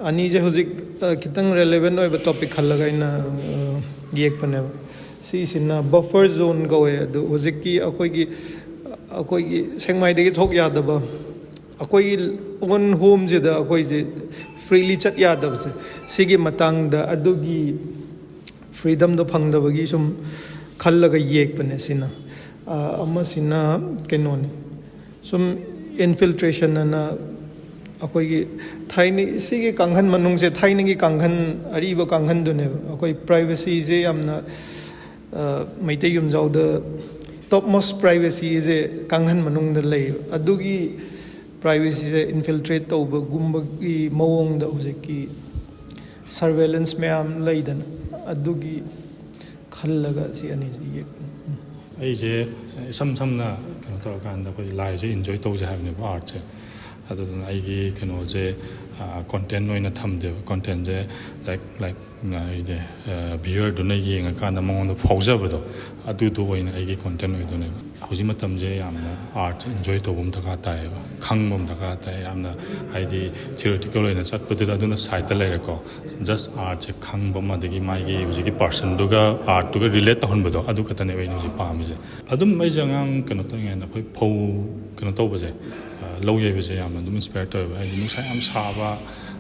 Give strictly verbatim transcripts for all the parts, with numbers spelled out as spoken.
ꯑꯅꯤꯁꯦ ꯍꯧꯖꯤꯛ ꯑ, ꯈꯤꯇꯪ ꯔꯦꯂꯦꯕꯦꯟ ꯑꯣꯏꯕ ꯇꯣꯄꯤꯛ ꯈꯜꯂꯒ ꯑꯩꯅ ꯑ, ꯌꯦꯛꯄꯅꯦꯕ꯫ ꯁꯤꯁꯤꯅ ꯕꯐꯔ ꯖꯣꯟ ꯀꯧꯋꯦ꯫ ꯑꯗꯨ ꯍꯧꯖꯤꯛꯀꯤ ꯑꯩꯈꯣꯏꯒꯤ ꯑꯩꯈꯣꯏꯒꯤ ꯁꯦꯛꯃꯥꯏꯗꯒꯤ ꯊꯣꯛ ꯌꯥꯗꯕ, ꯑꯩꯈꯣꯏꯒꯤ ꯑꯣꯟ ꯍꯣꯝꯁꯤꯗ ꯑꯩꯈꯣꯏꯁꯦ ꯐ꯭ꯔꯤꯂꯤ ꯆꯠ ꯌꯥꯗꯕꯁꯦ, ꯁꯤꯒꯤ ꯃꯇꯥꯡꯗ ꯑꯗꯨꯒꯤ ꯐ꯭ꯔꯤꯗꯝꯗꯣ ꯐꯪꯗꯕꯒꯤ ꯁꯨꯝ ꯈꯜꯂꯒ ꯌꯦꯛꯄꯅꯦ ꯁꯤꯅ꯫ ꯑ, ꯑꯃꯁꯤꯅ ꯀꯩꯅꯣꯅꯤ, ꯁꯨꯝ ꯏꯟꯐꯤꯜꯇ꯭ꯔꯦꯁꯟ ꯑꯅ ꯑꯩꯈꯣꯏꯒꯤ ꯊꯥꯏꯅ ꯁꯤꯒꯤ ꯀꯥꯡꯈꯟ ꯃꯅꯨꯡꯁꯦ ꯊꯥꯏꯅꯒꯤ ꯀꯥꯡꯈꯟ, ꯑꯔꯤꯕ ꯀꯥꯡꯈꯟꯗꯨꯅꯦꯕ꯫ ꯑꯩꯈꯣꯏ ꯄ꯭ꯔꯥꯏꯚꯦꯁꯤꯁꯦ ꯌꯥꯝꯅ ꯑ, ꯃꯩꯇꯩ ꯌꯨꯝꯖꯥꯎꯗ ꯇꯣꯞ ꯃꯣꯁ ꯄ꯭ꯔꯥꯏꯚꯦꯁꯤꯁꯦ ꯀꯥꯡꯈꯟ ꯃꯅꯨꯡꯗ ꯂꯩ꯫ ꯑꯗꯨꯒꯤ ꯄ꯭ꯔꯥꯏꯚꯦꯁꯤꯁꯦ ꯏꯟꯐꯤꯜꯇ꯭ꯔꯦꯠ ꯇꯧꯕꯒꯨꯝꯕꯒꯤ ꯃꯑꯣꯡꯗ ꯍꯧꯖꯤꯛꯀꯤ ꯁꯔꯚꯦꯂꯦꯟꯁ ꯃꯌꯥꯝ ꯂꯩꯗꯅ, ꯑꯗꯨꯒꯤ ꯈꯜꯂꯒ ꯁꯤ ꯑꯅꯤꯁꯤ ꯌꯦꯛꯄꯅꯤ꯫ ꯑꯩꯁꯦ ꯏꯁꯝ ꯁꯝꯅ ꯀꯩꯅꯣ ꯇꯧꯔꯀꯥꯟꯗ ꯑꯩꯈꯣꯏ ꯂꯥꯏꯁꯦ ꯏꯟꯖꯣꯏ ꯇꯧꯖꯩ ꯍꯥꯏꯕꯅꯦꯕ, ꯑꯥꯔꯠꯁꯦ꯫ ꯑꯗꯨꯗꯨꯅ ꯑꯩꯒꯤ ꯀꯩꯅꯣꯁꯦ ꯀꯣꯟꯇꯦꯟ ꯑꯣꯏꯅ ꯊꯝꯗꯦꯕ꯫ ꯀꯣꯟꯇꯦꯟꯁꯦ ꯂꯥꯏꯛ ꯂꯥꯏꯛ ꯑꯩꯗꯤ ꯚ꯭ꯌꯨꯋꯔꯗꯨꯅ ꯌꯦꯡꯉꯀꯥꯟꯗ ꯃꯉꯣꯟꯗ ꯐꯥꯎꯖꯕꯗꯣ, ꯑꯗꯨꯗꯣ ꯑꯣꯏꯅ ꯑꯩꯒꯤ ꯀꯣꯟꯇꯦꯟ ꯑꯣꯏꯗꯣꯏꯅꯦꯕ꯫ ꯍꯧꯖꯤꯛ ꯃꯇꯝꯁꯦ ꯌꯥꯝꯅ ꯑꯥꯔꯠꯁꯦ ꯏꯟꯖꯣꯏ ꯇꯧꯕ ꯑꯃ ꯗꯔꯀꯥꯔ ꯇꯥꯏꯌꯦꯕ, ꯈꯪꯕ ꯑꯃ ꯗꯔꯀꯥꯔ ꯇꯥꯏ꯫ ꯌꯥꯝꯅ ꯍꯥꯏꯗꯤ ꯊꯤꯑꯣꯔꯤꯇꯤꯀꯦꯜ ꯑꯣꯏꯅ ꯆꯠꯄꯗꯨꯗ ꯑꯗꯨꯅ ꯁꯥꯏꯠꯇ ꯂꯩꯔꯦꯀꯣ꯫ ꯖꯁ ꯑꯥꯔꯠꯁꯦ ꯈꯪꯕ ꯑꯃ, ꯑꯗꯒꯤ ꯃꯥꯒꯤ ꯍꯧꯖꯤꯛꯀꯤ ꯄꯥꯔꯁꯟꯗꯨꯒ ꯑꯥꯔꯠꯇꯨꯒ ꯔꯤꯂꯦꯠ ꯇꯧꯍꯟꯕꯗꯣ, ꯑꯗꯨ ꯈꯛꯇꯅꯦꯕ ꯑꯩꯅ ꯍꯧꯖꯤꯛ ꯄꯥꯝꯃꯤꯁꯦ꯫ ꯑꯗꯨꯝ ꯑꯩꯁꯦ ꯑꯉꯥꯡ ꯀꯩꯅꯣ ꯇꯧꯔꯤꯉꯩꯗ ꯑꯩꯈꯣꯏ ꯐꯧ ꯀꯩꯅꯣ ꯇꯧꯕꯁꯦ, ꯑ, ꯂꯧ ꯌꯩꯕꯁꯦ ꯌꯥꯝꯅ ꯑꯗꯨꯝ ꯏꯟꯁꯄꯥꯌꯔ ꯇꯧꯋꯦꯕ꯫ ꯍꯥꯏꯗꯤ ꯅꯨꯡꯁꯥ ꯌꯥꯝ ꯁꯥꯕ,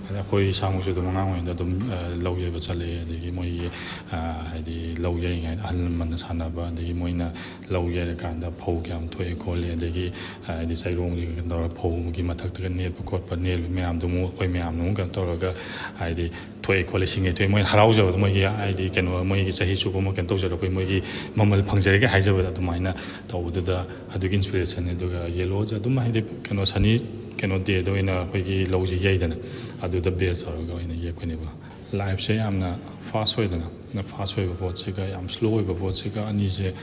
ꯑꯗ ꯑꯩꯈꯣꯏ ꯏꯁꯥꯃꯛꯁꯨ ꯑꯗꯨꯝ ꯑꯉꯥꯡ ꯑꯣꯏꯔꯤꯉꯩꯗ ꯑꯗꯨꯝ, ꯑ, ꯂꯧ ꯌꯩꯕ ꯆꯠꯂꯛꯑꯦ꯫ ꯑꯗꯒꯤ ꯃꯣꯏꯒꯤ, ꯑ, ꯍꯥꯏꯗꯤ ꯂꯧ ꯌꯩꯔꯤꯉꯩꯗ ꯑꯍꯜ ꯂꯃꯟꯅ ꯁꯥꯟꯅꯕ, ꯑꯗꯒꯤ ꯃꯣꯏꯅ ꯂꯧ ꯌꯩꯔꯀꯥꯟꯗ ꯐꯧ ꯀꯌꯥꯝ ꯊꯣꯛꯑꯦ ꯈꯣꯠꯂꯦ, ꯑꯗꯒꯤ, ꯑ, ꯍꯥꯏꯗꯤ ꯆꯩꯔꯣꯡꯁꯤꯒ ꯀꯩꯅꯣ ꯇꯧꯔꯒ ꯐꯧꯒꯤ ꯃꯊꯛꯇꯒ ꯅꯦꯠꯄ ꯈꯣꯠꯄ, ꯅꯦꯠꯂꯤꯕ ꯃꯌꯥꯝꯗꯣ ꯑꯃꯨꯛ ꯑꯩꯈꯣꯏ ꯃꯌꯥꯝꯅ ꯑꯃꯨꯛ ꯀꯩꯅꯣ ꯇꯧꯔꯒ ꯍꯥꯏꯗꯤ ꯊꯣꯛꯑꯦ ꯈꯣꯠꯂꯦ, ꯁꯤꯡꯉꯦ ꯊꯣꯛꯑꯦ, ꯃꯣꯏꯅ ꯍꯔꯥꯎꯖꯕꯗꯣ, ꯃꯣꯏꯒꯤ ꯍꯥꯏꯗꯤ ꯀꯩꯅꯣ, ꯃꯣꯏꯒꯤ ꯆꯍꯤ ꯆꯨꯞꯄ ꯑꯃ ꯀꯩꯅꯣ ꯇꯧꯖꯔꯛꯄꯩ ꯃꯣꯏꯒꯤ ꯃꯃꯜ ꯐꯪꯖꯔꯒꯦ ꯍꯥꯏꯖꯕꯗꯣ, ꯑꯗꯨꯃꯥꯏꯅ ꯇꯧꯕꯗꯨꯗ ꯑꯗꯨꯒꯤ ꯏꯟꯁꯄꯤꯔꯦꯁꯟꯅꯦ꯫ ꯑꯗꯨꯒ ꯌꯦꯜꯂꯣꯁꯦ ꯑꯗꯨꯝ ꯍꯥꯏꯗꯤ ꯀꯩꯅꯣ ꯁꯅꯤ ꯀꯩꯅꯣ ꯗꯦꯗ ꯑꯣꯏꯅ ꯑꯩꯈꯣꯏꯒꯤ ꯂꯧꯁꯦ ꯌꯩꯗꯅ, ꯑꯗꯨꯗ ꯕꯦꯁ ꯇꯧꯔꯒ ꯑꯣꯏꯅ ꯌꯦꯛꯄꯅꯦꯕ꯫ ꯂꯥꯏꯐꯁꯦ ꯌꯥꯝꯅ ꯐꯥꯁ ꯑꯣꯏꯗꯅ, ꯐꯥꯁ ꯑꯣꯏꯕ ꯄꯣꯠꯁꯤꯒ ꯌꯥꯝ ꯁ꯭ꯂꯣ ꯑꯣꯏꯕ ꯄꯣꯠꯁꯤꯒ ꯑꯅꯤꯁꯦ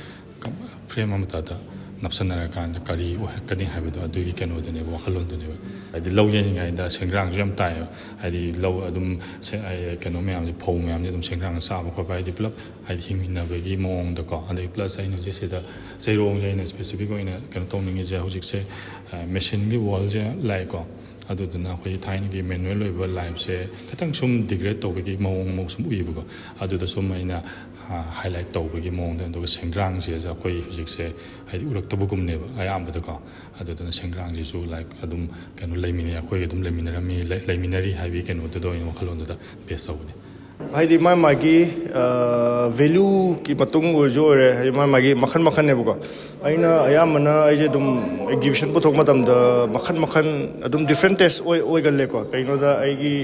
ꯐ꯭ꯔꯦꯝ ꯑꯃꯠꯇꯗ ꯅꯞꯁꯟꯅꯔꯀꯥꯟꯗ ꯀꯔꯤ ꯑꯣꯏꯔꯛꯀꯅꯤ ꯍꯥꯏꯕꯗꯣ, ꯑꯗꯨꯒꯤ ꯀꯩꯅꯣꯗꯨꯅꯦꯕ, ꯋꯥꯈꯜꯂꯣꯟꯗꯨꯅꯦꯕ꯫ ꯍꯥꯏꯗꯤ ꯂꯧ ꯌꯩꯔꯤꯉꯩꯗ ꯁꯦꯟꯗ꯭ꯔꯥꯡꯁꯨ ꯌꯥꯝ ꯇꯥꯏꯌꯦꯕ꯫ ꯍꯥꯏꯗꯤ ꯂꯧ ꯑꯗꯨꯝ ꯁꯦ-, ꯑꯩ, ꯀꯩꯅꯣ ꯃꯌꯥꯝꯁꯦ, ꯐꯧ ꯃꯌꯥꯝꯁꯦ ꯑꯗꯨꯝ ꯁꯦꯟꯗ꯭ꯔꯥꯡꯅ ꯆꯥꯕ ꯈꯣꯠꯄ, ꯍꯥꯏꯗꯤ ꯄꯨꯂꯞ ꯍꯥꯏꯗꯤ ꯍꯤꯡꯃꯤꯟꯅꯕꯒꯤ ꯃꯑꯣꯡꯗꯀꯣ꯫ ꯑꯗꯩ ꯄ꯭ꯂꯁ ꯑꯩꯅ ꯍꯧꯖꯤꯛ ꯁꯤꯗ ꯆꯩꯔꯣꯡꯁꯦ ꯑꯩꯅ ꯁ꯭ꯄꯦꯁꯤꯐꯤꯛ ꯑꯣꯏꯅ ꯀꯩꯅꯣ ꯇꯧꯅꯤꯡꯉꯤꯁꯦ, ꯍꯧꯖꯤꯛꯁꯦ, ꯑ, ꯃꯦꯁꯤꯟꯒꯤ ꯋꯥꯔꯜꯁꯦ ꯂꯥꯛꯑꯦꯀꯣ꯫ ꯑꯗꯨꯗꯨꯅ ꯑꯩꯈꯣꯏ ꯊꯥꯏꯅꯒꯤ ꯃꯦꯅꯨꯋꯦꯜ ꯑꯣꯏꯕ ꯂꯥꯏꯐꯁꯦ ꯈꯤꯇꯪ ꯁꯨꯝ ꯗꯤꯒ꯭ꯔꯦꯗ ꯇꯧꯕꯒꯤ ꯃꯑꯣꯡ ꯑꯃ ꯁꯨꯝ ꯎꯏꯌꯦꯕꯀꯣ꯫ ꯑꯗꯨꯗ ꯁꯨꯝ ꯑꯩꯅ ꯍꯥꯏꯂꯥꯏꯠ ꯇꯧꯕꯒꯤ ꯃꯑꯣꯡꯗ꯫ ꯑꯗꯨꯒ ꯁꯦꯟꯗ꯭ꯔꯥꯡꯁꯦ ꯑꯩꯈꯣꯏ ꯍꯧꯖꯤꯛꯁꯦ ꯍꯥꯏꯗꯤ ꯎꯔꯛꯇꯕꯒꯨꯝꯅꯦꯕ ꯑꯌꯥꯝꯕꯗꯀꯣ꯫ ꯑꯗꯨꯗꯨꯅ ꯁꯦꯟꯗ꯭ꯔꯥꯡꯁꯤꯁꯨ ꯂꯥꯏꯛ ꯑꯗꯨꯝ ꯀꯩꯅꯣ ꯂꯩꯃꯤꯟꯅꯩ, ꯑꯩꯈꯣꯏꯒ ꯑꯗꯨꯝ ꯂꯩꯃꯤꯟꯅꯔꯝꯃꯤ, ꯂꯩ- ꯂꯩꯃꯤꯟꯅꯔꯤ ꯍꯥꯏꯕꯒꯤ ꯀꯩꯅꯣꯗꯨꯗ ꯑꯣꯏꯅ, ꯋꯥꯈꯜꯂꯣꯟꯗꯨꯗ ꯕꯦꯁ ꯇꯧꯕꯅꯦ꯫ ꯍꯥꯏꯗꯤ ꯃꯥ ꯃꯥꯒꯤ ꯚꯦꯂꯨꯒꯤ ꯃꯇꯨꯡ ꯑꯣꯏꯔꯁꯨ ꯑꯣꯏꯔꯦ, ꯍꯥꯏꯗꯤ ꯃꯥ ꯃꯥꯒꯤ ꯃꯈꯜ ꯃꯈꯜꯅꯦꯕꯀꯣ꯫ ꯑꯩꯅ ꯑꯌꯥꯝꯕꯅ ꯑꯩꯁꯦ ꯑꯗꯨꯝ ꯑꯦꯛꯖꯤꯕꯤꯁꯟ ꯄꯨꯊꯣꯛ ꯃꯇꯝꯗ ꯃꯈꯜ ꯃꯈꯜ ꯑꯗꯨꯝ ꯗꯤꯐ꯭ꯔꯦꯟ ꯇꯦꯁ ꯑꯣꯏ ꯑꯣꯏꯒꯜꯂꯦꯀꯣ꯫ ꯀꯩꯅꯣꯗ ꯑꯩꯒꯤ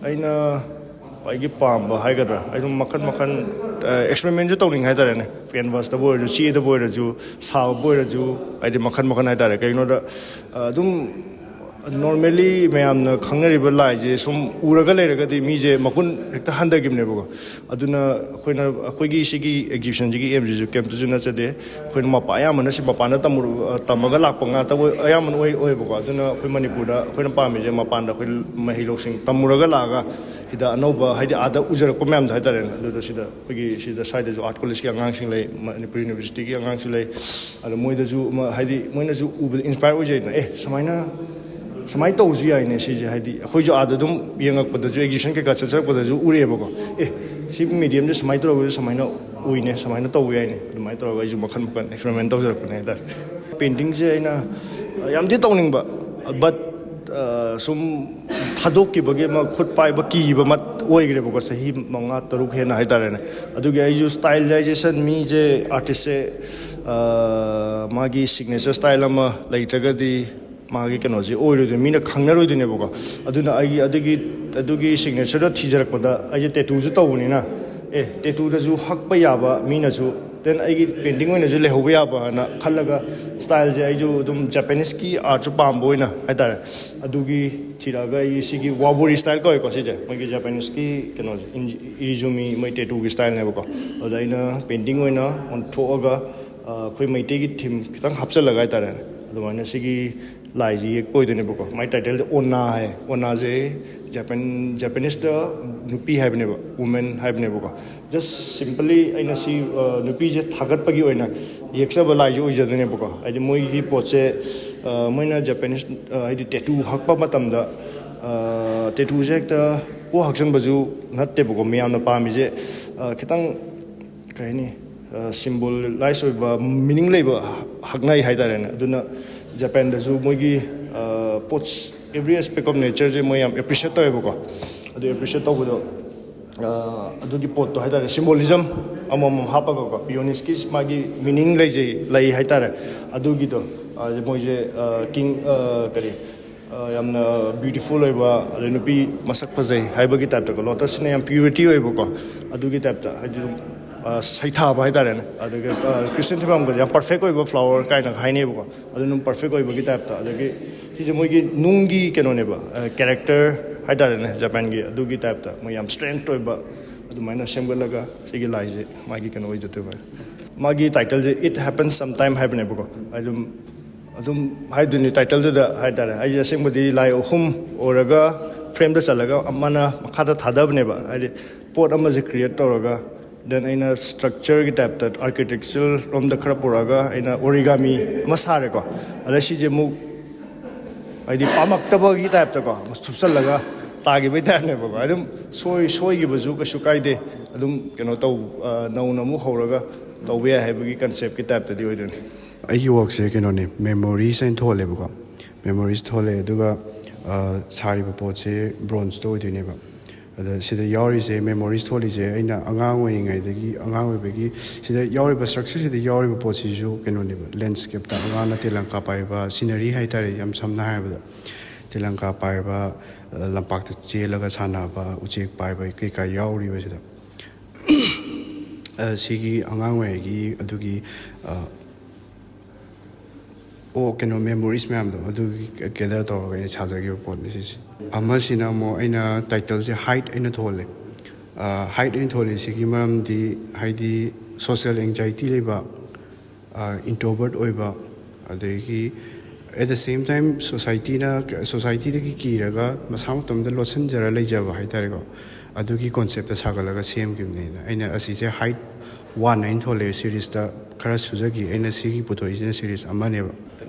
ꯑꯩꯅ ꯑꯩꯒꯤ ꯄꯥꯝꯕ ꯍꯥꯏꯒꯗ꯭ꯔꯥ, ꯑꯩ ꯑꯗꯨꯝ ꯃꯈꯜ ꯃꯈꯜ ꯑꯦꯛꯁꯄꯦꯔꯤꯃꯦꯟꯁꯨ ꯇꯧꯅꯤꯡꯉꯦ ꯍꯥꯏꯇꯥꯔꯦꯅꯦ꯫ ꯀꯦꯟꯚꯥꯁꯇꯕꯨ ꯑꯣꯏꯔꯁꯨ, ꯆꯦꯗꯕꯨ ꯑꯣꯏꯔꯁꯨ, ꯁꯥꯕꯕꯨ ꯑꯣꯏꯔꯁꯨ, ꯍꯥꯏꯗꯤ ꯃꯈꯜ ꯃꯈꯜ ꯍꯥꯏꯇꯥꯔꯦ꯫ ꯀꯩꯒꯤꯅꯣꯗ ꯑꯗꯨꯝ ꯅꯣꯔꯃꯦꯜꯂꯤ ꯃꯌꯥꯝꯅ ꯈꯪꯅꯔꯤꯕ ꯂꯥꯏꯁꯦ ꯁꯨꯝ ꯎꯔꯒ ꯂꯩꯔꯒꯗꯤ ꯃꯤꯁꯦ ꯃꯒꯨꯟ ꯍꯦꯛꯇ ꯍꯟꯊꯈꯤꯕꯅꯦꯕꯀꯣ꯫ ꯑꯗꯨꯅ ꯑꯩꯈꯣꯏꯅ, ꯑꯩꯈꯣꯏꯒꯤ ꯁꯤꯒꯤ ꯑꯦꯛꯖꯤꯕꯤꯁꯟꯁꯤꯒꯤ ꯑꯦꯝꯁꯤꯁꯨ ꯀꯩꯝꯇꯁꯨ ꯅꯠꯆꯗꯦ꯫ ꯑꯩꯈꯣꯏꯅ ꯃꯄꯥꯟ, ꯑꯌꯥꯝꯕꯅ ꯁꯤ ꯃꯄꯥꯟꯗ ꯇꯝꯃꯨꯔ-, ꯇꯝꯃꯒ ꯂꯥꯛꯄ ꯉꯥꯛꯇ ꯑꯣꯏ-, ꯑꯌꯥꯝꯕꯅ ꯑꯣꯏ-, ꯑꯣꯏꯌꯦꯕꯀꯣ꯫ ꯑꯗꯨꯅ ꯑꯩꯈꯣꯏ ꯃꯅꯤꯄꯨꯔꯗ ꯑꯩꯈꯣꯏꯅ ꯄꯥꯝꯃꯤꯁꯦ ꯃꯄꯥꯟꯗ ꯑꯩꯈꯣꯏ ꯃꯍꯩ ꯂꯧꯁꯤꯡ ꯇꯝꯃꯨꯔꯒ ꯂꯥꯛꯑꯒ ꯁꯤꯗ ꯑꯅꯧꯕ, ꯍꯥꯏꯗꯤ ꯑꯥꯗ ꯎꯖꯔꯛꯄ ꯃꯌꯥꯝꯗꯣ ꯍꯥꯏꯇꯥꯔꯦꯅꯦ꯫ ꯑꯗꯨꯗꯣ ꯁꯤꯗ ꯑꯩꯈꯣꯏꯒꯤ ꯁꯤꯗ ꯁ꯭ꯋꯥꯏꯗꯁꯨ ꯑꯥꯔꯠ ꯀꯣꯂꯦꯖꯀꯤ ꯑꯉꯥꯡꯁꯤꯡ ꯂꯩ, ꯃꯅꯤꯄꯨꯔ ꯌꯨꯅꯤꯚꯔꯁꯤꯇꯤꯒꯤ ꯑꯉꯥꯡꯁꯨ ꯂꯩ꯫ ꯑꯗꯣ ꯃꯣꯏꯗꯁꯨ ꯑꯃ, ꯍꯥꯏꯗꯤ ꯃꯣꯏꯅꯁꯨ ꯎꯕꯗ ꯏꯟꯁꯄꯥꯌꯔ ꯑꯣꯏꯖꯩꯗꯅ, "ꯑꯦ, ꯁꯨꯃꯥꯏꯅ, ꯁꯨꯃꯥꯏꯅ ꯇꯧꯕꯁꯨ ꯌꯥꯏꯅꯦ ꯁꯤꯁꯦ"꯫ ꯍꯥꯏꯗꯤ ꯑꯩꯈꯣꯏꯁꯨ ꯑꯥꯗ ꯑꯗꯨꯝ ꯌꯦꯡꯉꯛꯄꯗꯁꯨ, ꯑꯦꯛꯖꯤꯕꯤꯁꯟ ꯀꯩꯀꯥ ꯆꯠꯆꯔꯛꯄꯗꯁꯨ ꯎꯔꯛꯑꯦꯕꯀꯣ꯫ "ꯑꯦ, ꯁꯤ ꯃꯦꯗꯤꯌꯝꯁꯦ ꯁꯨꯃꯥꯏꯅ ꯇꯧꯔꯒꯁꯨ ꯁꯨꯃꯥꯏꯅ ꯎꯏꯅꯦ, ꯁꯨꯃꯥꯏꯅ ꯇꯧꯕ ꯌꯥꯏꯅꯦ"꯫ ꯑꯗꯨꯃꯥꯏꯅ ꯇꯧꯔꯒ ꯑꯩꯁꯨ ꯃꯈꯜ ꯃꯈꯜ ꯑꯦꯛꯁꯄꯦꯔꯤꯃꯦꯟ ꯇꯧꯖꯔꯛꯄꯅꯦ ꯍꯥꯏꯇꯥꯔꯦ꯫ ꯄꯦꯟꯇꯤꯡꯁꯦ ꯑꯩꯅ ꯌꯥꯝꯗꯤ ꯇꯧꯅꯤꯡꯕ, ꯕꯠ ꯁꯨꯝ ꯊꯥꯗꯣꯛꯈꯤꯕꯒꯤ ꯑꯃ ꯈꯨꯠ ꯄꯥꯏꯕ ꯀꯤꯕ ꯑꯃ ꯑꯣꯏꯈ꯭ꯔꯦꯕꯀꯣ, ꯆꯍꯤ ꯃꯉꯥ ꯇꯔꯨꯛ ꯍꯦꯟꯅ ꯍꯥꯏꯇꯥꯔꯦꯅꯦ꯫ ꯑꯗꯨꯒꯤ ꯑꯩꯁꯨ ꯁ꯭ꯇꯥꯏꯂꯥꯏꯖꯦꯁꯟ, ꯃꯤꯁꯦ, ꯑꯥꯔꯇꯤꯁꯁꯦ, ꯃꯥꯒꯤ ꯁꯤꯒꯅꯦꯆꯔ ꯁ꯭ꯇꯥꯏꯜ ꯑꯃ ꯂꯩꯇ꯭ꯔꯒꯗꯤ ꯃꯥꯒꯤ ꯀꯩꯅꯣꯁꯦ ꯑꯣꯏꯔꯣꯏꯗꯣꯏꯅꯤ, ꯃꯤꯅ ꯈꯪꯅꯔꯣꯏꯗꯣꯏꯅꯦꯕꯀꯣ꯫ ꯑꯗꯨꯅ ꯑꯩꯒꯤ ꯑꯗꯨꯒꯤ, ꯑꯗꯨꯒꯤ ꯁꯤꯒꯅꯦꯆꯔꯗꯣ ꯊꯤꯖꯔꯛꯄꯗ, ꯑꯩꯁꯦ ꯇꯦꯇꯨꯁꯨ ꯇꯧꯕꯅꯤꯅ, ꯑꯦ, ꯇꯦꯇꯨꯗꯁꯨ ꯍꯛꯄ ꯌꯥꯕ ꯃꯤꯅꯁꯨ, ꯗꯦꯟ ꯑꯩꯒꯤ ꯄꯦꯟꯇꯤꯡ ꯑꯣꯏꯅꯁꯨ ꯂꯩꯍꯧꯕ ꯌꯥꯕꯅ ꯈꯜꯂꯒ, ꯁ꯭ꯇꯥꯏꯜꯁꯦ ꯑꯩꯁꯨ ꯑꯗꯨꯝ ꯖꯄꯥꯅꯤꯁꯀꯤ ꯑꯥꯔꯠꯁꯨ ꯄꯥꯝꯕ ꯑꯣꯏꯅ ꯍꯥꯏꯇꯥꯔꯦ꯫ ꯑꯗꯨꯒꯤ ꯊꯤꯔꯛꯑꯒ ꯑꯩ ꯁꯤꯒꯤ ꯋꯥꯕꯣꯔꯤ ꯁ꯭ꯇꯥꯏꯜ ꯀꯧꯋꯦꯀꯣ ꯁꯤꯁꯦ, ꯃꯣꯏꯒꯤ ꯖꯄꯥꯅꯤꯁꯀꯤ ꯀꯩꯅꯣꯁꯦ, ꯏꯟ-, ꯏꯔꯤꯖꯨꯃꯤ, ꯃꯣꯏ ꯇꯦꯇꯨꯒꯤ ꯁ꯭ꯇꯥꯏꯜꯅꯦꯕꯀꯣ꯫ ꯑꯗꯨꯗ ꯑꯩꯅ ꯄꯦꯟꯇꯤꯡ ꯑꯣꯏꯅ ꯑꯣꯟꯊꯣꯛꯑꯒ, ꯑ, ꯑꯩꯈꯣꯏ ꯃꯩꯇꯩꯒꯤ ꯊꯤꯝ ꯈꯤꯇꯪ ꯍꯥꯞꯆꯤꯜꯂꯒ ꯍꯥꯏꯇꯥꯔꯦꯅꯦ, ꯑꯗꯨꯃꯥꯏꯅ ꯁꯤꯒꯤ ꯂꯥꯏꯁꯤ ꯌꯦꯛꯄ ꯑꯣꯏꯗꯣꯏꯅꯦꯕꯀꯣ꯫ ꯃꯥꯏ ꯇꯥꯏꯇꯜꯗꯤ ꯑꯣꯅꯥ ꯍꯥꯏ꯫ ꯑꯣꯅꯥꯁꯦ ꯖꯄꯥꯟ-, ꯖꯄꯥꯅꯤꯁꯇ ꯅꯨꯄꯤ ꯍꯥꯏꯕꯅꯦꯕ, ꯋꯨꯃꯦꯟ ꯍꯥꯏꯕꯅꯦꯕꯀꯣ꯫ ꯖꯁ ꯁꯤꯝꯄꯂꯤ ꯑꯩꯅ ꯁꯤ, ꯑ, ꯅꯨꯄꯤꯁꯦ ꯊꯥꯒꯠꯄꯒꯤ ꯑꯣꯏꯅ ꯌꯦꯛꯆꯕ ꯂꯥꯏꯁꯦ ꯑꯣꯏꯖꯗꯣꯏꯅꯦꯕꯀꯣ꯫ ꯍꯥꯏꯗꯤ ꯃꯣꯏꯒꯤ ꯄꯣꯠꯁꯦ, ꯃꯣꯏꯅ ꯖꯄꯥꯅꯤꯁ ꯍꯥꯏꯗꯤ ꯇꯦꯇꯨ ꯍꯛꯄ ꯃꯇꯝꯗ ꯇꯦꯇꯨꯁꯦ ꯍꯦꯛꯇ ꯄꯣ ꯍꯛꯆꯟꯕꯁꯨ ꯅꯠꯇꯦꯕꯀꯣ꯫ ꯃꯌꯥꯝꯅ ꯄꯥꯝꯃꯤꯁꯦ ꯈꯤꯇꯪ ꯀꯩ ꯍꯥꯏꯅꯤ, ꯁꯤꯝꯕꯣꯂꯥꯏꯁ ꯑꯣꯏꯕ, ꯃꯤꯅꯤꯡ ꯂꯩꯕ ꯍꯛꯅꯥꯏ ꯍꯥꯏꯇꯥꯔꯦꯅꯦ꯫ ꯑꯗꯨꯅ ꯖꯄꯥꯟꯗꯁꯨ ꯃꯣꯏꯒꯤ ꯄꯣꯠꯁ, every aspect of natureꯁꯦ ꯃꯣꯏ ꯌꯥꯝ ꯑꯦꯄ꯭ꯔꯤꯁꯤꯌꯦꯠ ꯇꯧꯋꯦꯕꯀꯣ꯫ ꯑꯗꯨ ꯑꯦꯄ꯭ꯔꯤꯁꯤꯌꯦꯠ ꯇꯧꯕꯗꯣ ꯑꯗꯨꯒꯤ ꯄꯣꯠꯇꯣ ꯍꯥꯏꯇꯥꯔꯦ, ꯁꯤꯝꯕꯣꯂꯤꯖꯝ ꯑꯃꯃꯝ ꯍꯥꯞꯄꯒꯀꯣ, ꯄꯤꯌꯣꯅꯤꯁꯀꯤ ꯃꯥꯒꯤ ꯃꯤꯅꯤꯡ ꯂꯩꯖꯩ, ꯂꯩ ꯍꯥꯏꯇꯥꯔꯦ꯫ ꯑꯗꯨꯒꯤꯗꯣ ꯃꯣꯏꯁꯦ ꯀꯤꯡ ꯀꯔꯤ ꯌꯥꯝꯅ ꯕ꯭ꯌꯨꯇꯤꯐꯨꯜ ꯑꯣꯏꯕ, ꯑꯗꯩ ꯅꯨꯄꯤ ꯃꯁꯛ ꯐꯖꯩ ꯍꯥꯏꯕꯒꯤ ꯇꯥꯏꯞꯇꯀꯣ, ꯂꯣꯇꯁꯁꯤꯅ ꯌꯥꯝ ꯄ꯭ꯌꯨꯔꯤꯇꯤ ꯑꯣꯏꯕꯀꯣ꯫ ꯑꯗꯨꯒꯤ ꯇꯥꯏꯞꯇ ꯍꯥꯏꯗꯤ ꯑꯗꯨꯝ ꯁꯩꯊꯥꯕ ꯍꯥꯏꯇꯥꯔꯦꯅꯦ꯫ ꯑꯗꯨꯒ ꯈ꯭ꯔꯤꯁꯇꯤꯌꯟ ꯊꯤꯕꯥꯝꯒꯁꯦ ꯌꯥꯝ ꯄꯔꯐꯦꯛ ꯑꯣꯏꯕ ꯐ꯭ꯂꯥꯋꯔ ꯀꯥꯏꯅ ꯍꯥꯏꯅꯩꯕꯀꯣ꯫ ꯑꯗꯨ ꯑꯗꯨꯝ ꯄꯔꯐꯦꯛ ꯑꯣꯏꯕꯒꯤ ꯇꯥꯏꯞꯇ꯫ ꯑꯗꯒꯤ ꯁꯤꯁꯦ ꯃꯣꯏꯒꯤ ꯅꯨꯡꯒꯤ ꯀꯩꯅꯣꯅꯦꯕ, ꯀꯦꯔꯦꯛꯇꯔ ꯍꯥꯏꯇꯥꯔꯦꯅꯦ, ꯖꯄꯥꯟꯒꯤ꯫ ꯑꯗꯨꯒꯤ ꯇꯥꯏꯞꯇ ꯃꯣꯏ ꯌꯥꯝ ꯁ꯭ꯇ꯭ꯔꯦꯡꯊ ꯑꯣꯏꯕ ꯑꯗꯨꯃꯥꯏꯅ ꯁꯦꯝꯒꯠꯂꯒ ꯁꯤꯒꯤ ꯂꯥꯏꯁꯦ ꯃꯥꯒꯤ ꯀꯩꯅꯣ ꯑꯣꯏꯖꯗꯣꯏꯕ꯫ ꯃꯥꯒꯤ ꯇꯥꯏꯇꯜꯁꯦ It Happens Sometime ꯍꯥꯏꯕꯅꯦꯕꯀꯣ꯫ ꯑꯗꯨꯝ ꯑꯗꯨꯝ ꯍꯥꯏꯗꯨꯅꯤ ꯇꯥꯏꯇꯜꯗꯨꯗ ꯍꯥꯏꯇꯥꯔꯦ꯫ ꯑꯩꯁꯦ ꯑꯁꯦꯡꯕꯗꯤ ꯂꯥꯏ ꯑꯍꯨꯝ ꯑꯣꯏꯔꯒ ꯐ꯭ꯔꯦꯝꯗ ꯆꯜꯂꯒ ꯑꯃꯅ ꯃꯈꯥꯗ ꯊꯥꯗꯕꯅꯦꯕ꯫ ꯍꯥꯏꯗꯤ ꯄꯣꯠ ꯑꯃꯁꯦ ꯀ꯭ꯔꯤꯌꯦꯠ ꯇꯧꯔꯒ, ꯗꯦꯟ ꯑꯩꯅ ꯁ꯭ꯇ꯭ꯔꯛꯆꯔꯒꯤ ꯇꯥꯏꯞꯇ ꯑꯥꯔꯀꯤꯇꯦꯛꯆꯔ ꯔꯣꯝꯗ ꯈꯔ ꯄꯨꯔꯛꯑꯒ ꯑꯩꯅ ꯑꯣꯔꯤꯒꯥꯃꯤ ꯑꯃ ꯁꯥꯔꯦꯀꯣ꯫ ꯑꯗ ꯁꯤꯁꯦ ꯑꯃꯨꯛ ꯍꯥꯏꯗꯤ ꯄꯥꯝꯃꯛꯇꯕꯒꯤ ꯇꯥꯏꯞꯇꯀꯣ, ꯊꯨꯞꯆꯜꯂꯒ ꯇꯥꯈꯤꯕꯒꯤ ꯇꯥꯏꯞꯅꯦꯕꯀꯣ꯫ ꯑꯗꯨꯝ ꯁꯣꯏ ꯁꯣꯏꯈꯤꯕꯁꯨ ꯀꯩꯁꯨ ꯀꯥꯏꯗꯦ꯫ ꯑꯗꯨꯝ ꯀꯩꯅꯣ ꯇꯧ, ꯅꯧꯅ ꯑꯃꯨꯛ ꯍꯧꯔꯒ ꯇꯧꯕ ꯌꯥꯏ ꯍꯥꯏꯕꯒꯤ ꯀꯟꯁꯦꯞꯀꯤ ꯇꯥꯏꯞꯇꯗꯤ ꯑꯣꯏꯗꯣꯏꯅꯦ꯫ ꯑꯩꯒꯤ ꯋꯥꯛꯁꯦ ꯀꯩꯅꯣꯅꯦ, ꯃꯦꯃꯣꯔꯤꯁ ꯍꯥꯏꯅ ꯊꯣꯜꯂꯦꯕꯀꯣ꯫ ꯃꯦꯃꯣꯔꯤꯁ ꯊꯣꯜꯂꯦ꯫ ꯑꯗꯨꯒ ꯁꯥꯔꯤꯕ ꯄꯣꯠꯁꯦ ꯕ꯭ꯔꯣꯟꯖꯇ ꯑꯣꯏꯗꯣꯏꯅꯦꯕ꯫ ꯑꯗ ꯁꯤꯗ ꯌꯥꯎꯔꯤꯁꯦ, ꯃꯦꯃꯣꯔꯤꯁ ꯊꯣꯜꯂꯤꯁꯦ ꯑꯩꯅ ꯑꯉꯥꯡ ꯑꯣꯏꯔꯤꯉꯩꯗꯒꯤ, ꯑꯉꯥꯡ ꯑꯣꯏꯕꯒꯤ ꯁꯤꯗ ꯌꯥꯎꯔꯤꯕ, ꯁ꯭ꯇ꯭ꯔꯛꯆꯔꯁꯤꯗ ꯌꯌꯥꯎꯔꯤꯕ ꯄꯣꯠꯁꯤꯁꯨ ꯀꯩꯅꯣꯅꯦꯕ, ꯂꯦꯟꯁ꯭ꯀꯦꯞꯇ ꯑꯉꯥꯡꯅ ꯇꯦꯂꯪꯀꯥ ꯄꯥꯏꯕ, ꯁꯤꯅꯔꯤ ꯍꯥꯏꯇꯥꯔꯦ, ꯌꯥꯝ ꯁꯝꯅ ꯍꯥꯏꯔꯕꯗ ꯇꯦꯂꯪꯀꯥ ꯄꯥꯏꯔꯕ, ꯂꯝꯄꯥꯛꯇ ꯆꯦꯜꯂꯒ ꯁꯥꯟꯅꯕ, ꯎꯆꯦꯛ ꯄꯥꯏꯕ ꯀꯩꯀꯥ ꯌꯥꯎꯔꯤꯕꯁꯤꯗ꯫ ꯁꯤꯒꯤ ꯑꯉꯥꯡ ꯑꯣꯏꯔꯤꯉꯩꯒꯤ ꯑꯗꯨꯒꯤ ꯑꯣ ꯀꯩꯅꯣ, ꯃꯦꯃꯣꯔꯤꯁ ꯃꯌꯥꯝꯗꯣ ꯑꯗꯨꯒꯤ ꯒꯦꯗꯔ ꯇꯧꯔꯒ ꯑꯩꯅ ꯁꯥꯖꯈꯤꯕ ꯄꯣꯠꯅꯤ ꯁꯤꯁꯦ꯫ ꯑꯃꯁꯤꯅ ꯑꯃꯨꯛ ꯑꯩꯅ ꯇꯥꯏꯇꯜꯁꯦ ꯍꯥꯏꯠ ꯑꯩꯅ ꯊꯣꯜꯂꯦ꯫ ꯍꯥꯏꯠ ꯑꯩꯅ ꯊꯣꯜꯂꯤꯁꯤꯒꯤ ꯃꯔꯝꯗꯤ ꯍꯥꯏꯗꯤ ꯁꯣꯁꯤꯌꯦꯜ ꯑꯦꯡꯖꯥꯏꯇꯤ ꯂꯩꯕ, ꯏꯟꯇ꯭ꯔꯣꯕꯔꯠ ꯑꯣꯏꯕ, ꯑꯗꯒꯤ at the same time ꯁꯣꯁꯥꯏꯇꯤꯅ, ꯁꯣꯁꯥꯏꯇꯤꯗꯒꯤ ꯀꯤꯔꯒ ꯃꯁꯥ ꯃꯇꯣꯝꯇ ꯂꯣꯠꯁꯤꯟꯖꯔ ꯂꯩꯖꯕ ꯍꯥꯏꯇꯥꯔꯦꯀꯣ꯫ ꯑꯗꯨꯒꯤ ꯀꯣꯟꯁꯦꯞꯇ ꯁꯥꯒꯠꯂꯒ ꯁꯦꯝꯈꯤꯕꯅꯦꯅ꯫ ꯑꯩꯅ ꯑꯁꯤꯁꯦ ꯍꯥꯏꯠ ꯋꯥꯟ ꯍꯥꯏꯅ ꯊꯣꯜꯂꯦ ꯁꯤꯔꯤꯁꯇ꯫ ꯈꯔ ꯁꯨꯖꯈꯤ꯫ ꯑꯩꯅ ꯁꯤꯒꯤ ꯄꯨꯊꯣꯛꯏꯁꯤꯅ ꯁꯤꯔꯤꯁ ꯑꯃꯅꯦꯕ꯫